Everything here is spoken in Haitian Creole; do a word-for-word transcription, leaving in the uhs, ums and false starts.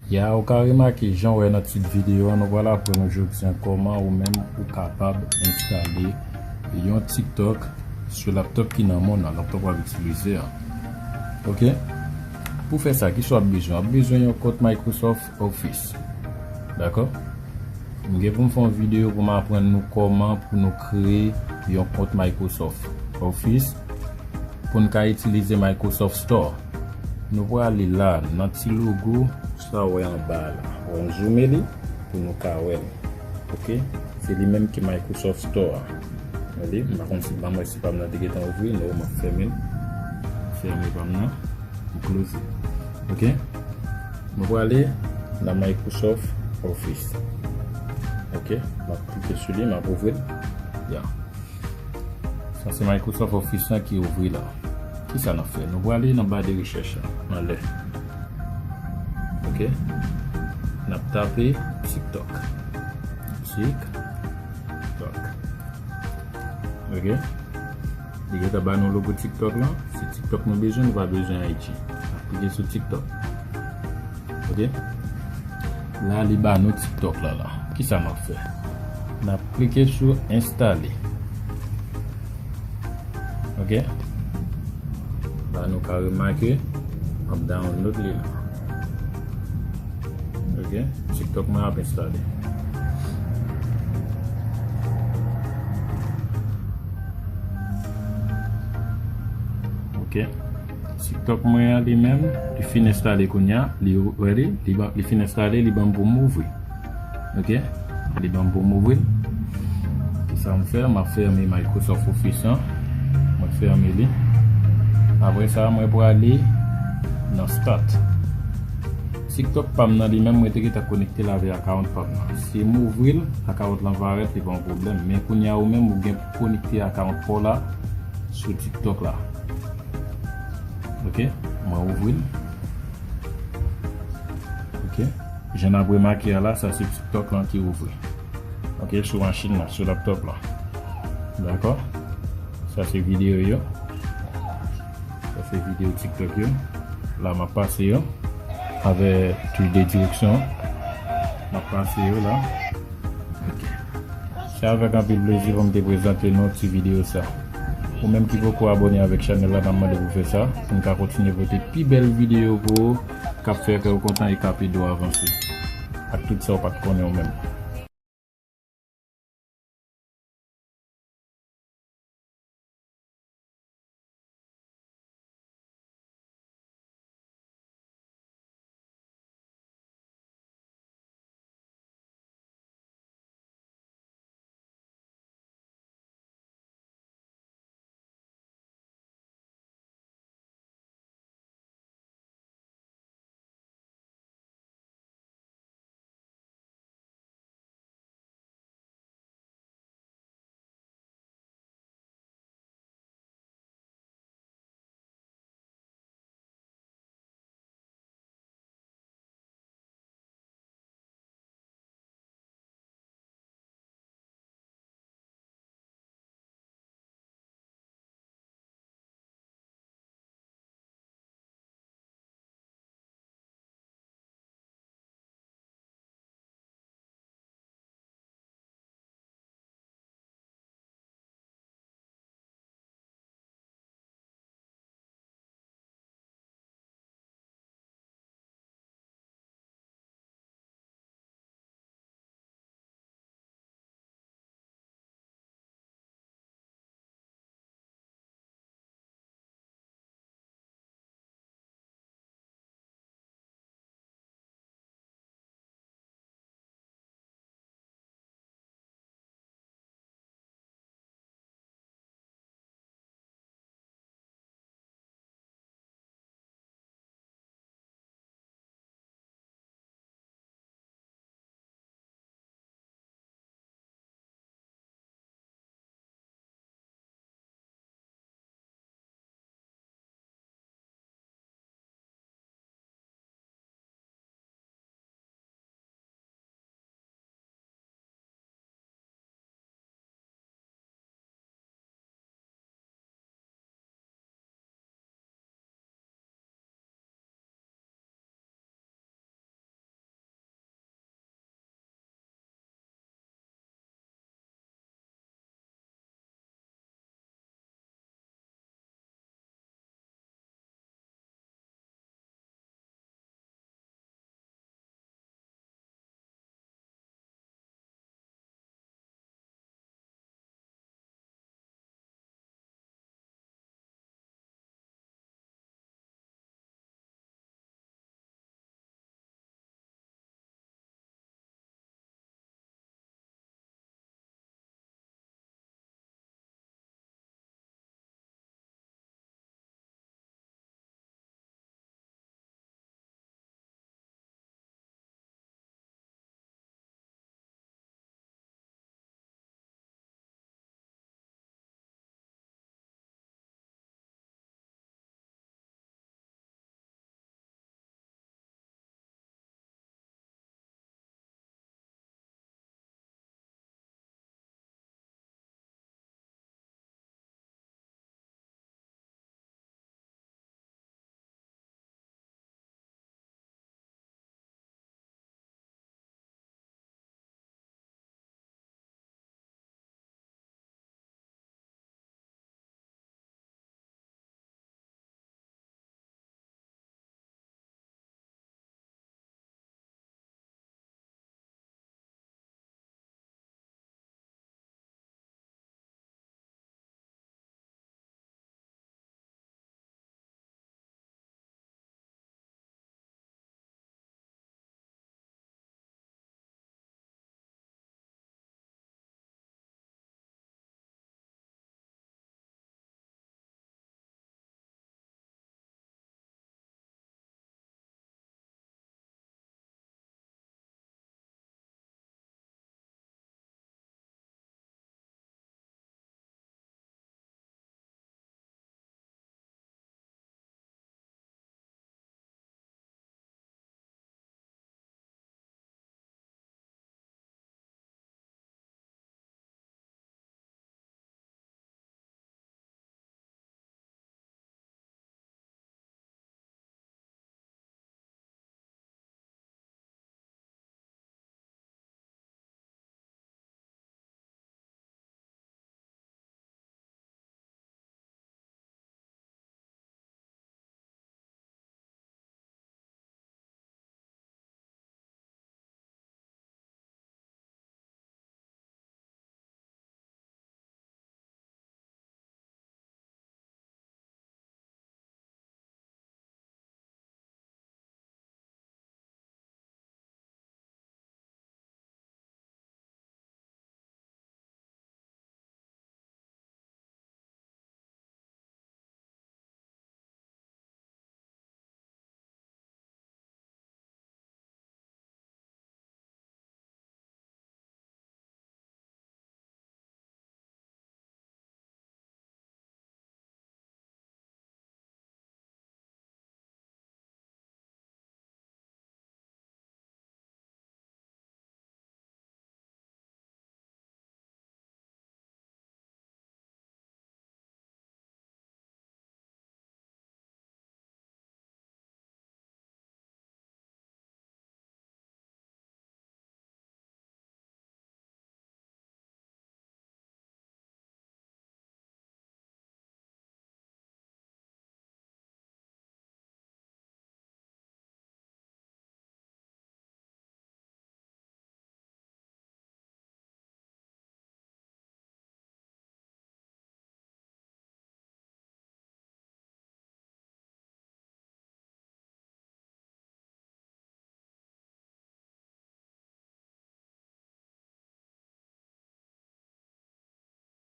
Ya, ou ka remake, jan w wè nan tit videyo a, nou pral aprann ou jodi a kòman ou menm ou kapab enstale yon TikTok sou laptop ki nan men w nan, laptop w ap itilize a. Oke? Pou fè sa, kisa w ap bezwen? W ap bezwen yon kont Microsoft Office. Dakò? M gen pou m fè yon videyo pou m aprann nou kòman pou nou kreye yon kont Microsoft Office pou n ka itilize Microsoft Store. Nou prale la, nan ti logo sa w wè anba a la. Bon, m zoome li pou nou ka wè l. Oke? Se li menm ki Microsoft Store a. Gade, m pa konn si, ban m wè si pa m nan te gentan ouvri. Non, m ap fèmen l. Fèmen pa m nan. M close. Oke? Nou prale nan Microsoft Office. Oke? M ap klike sou li, m ap ouvri l. Ya. Sa se Microsoft Office lan ki ouvri la. Kisa n ap fè? Nou prale nan ba de rechèch la, anlè. Oke? N ap tape TikTok. TikTok. Oke? Li gentan ba nou logo TikTok lan. Se TikTok nou bezwen, nou pa bezwen I G. N ap klike sou TikTok. Oke? La, li ba nou TikTok la, la. Kisa n ap fè? N ap klike sou enstale. Oke? La, nou ka remake, m ap download li la. Oke? TikTok mwen ap enstale. Oke? TikTok mwen an li menm, li fin enstale kounye a, li ready, li, ban- li fin enstale, li ban m pou m ouvri. Oke? Li ban m pou m ouvri l. Kisa m fè? M ap fèmen Microsoft Office an. Mwen fèmen li. Apre sa, mwen prale nan Start. TikTok pa m nan li menm, mwen te gentan konekte l avèk account pa m nan. Si m ouvri l, account lan parèt, li pa yon pwoblèm. Men kounye a ou menm, ou gen pou konekte account pa w la sou TikTok la. Oke? Mwen ouvri l. Oke? Jan n ap remake a la, sa se TikTok lan ki ouvri. Oke? Sou machin lan, sou laptop lan. Dakò? Sa se videyo yo. Sa se videyo TikTok yo. La, m ap pase yo. Avèk touch de direksyon. M ap pase yo la. Oke. Se avèk anpil plezi pou m te prezante nou ti videyo sa. Ou menm ki poko abòne avèk chanèl la, n ap mande pou fè sa, pou n ka kontinye pote pi bèl videyo pou ou, k ap fè kè w kontan e k ap ede w avanse. Ak tout sa w pa t konnen ou menm.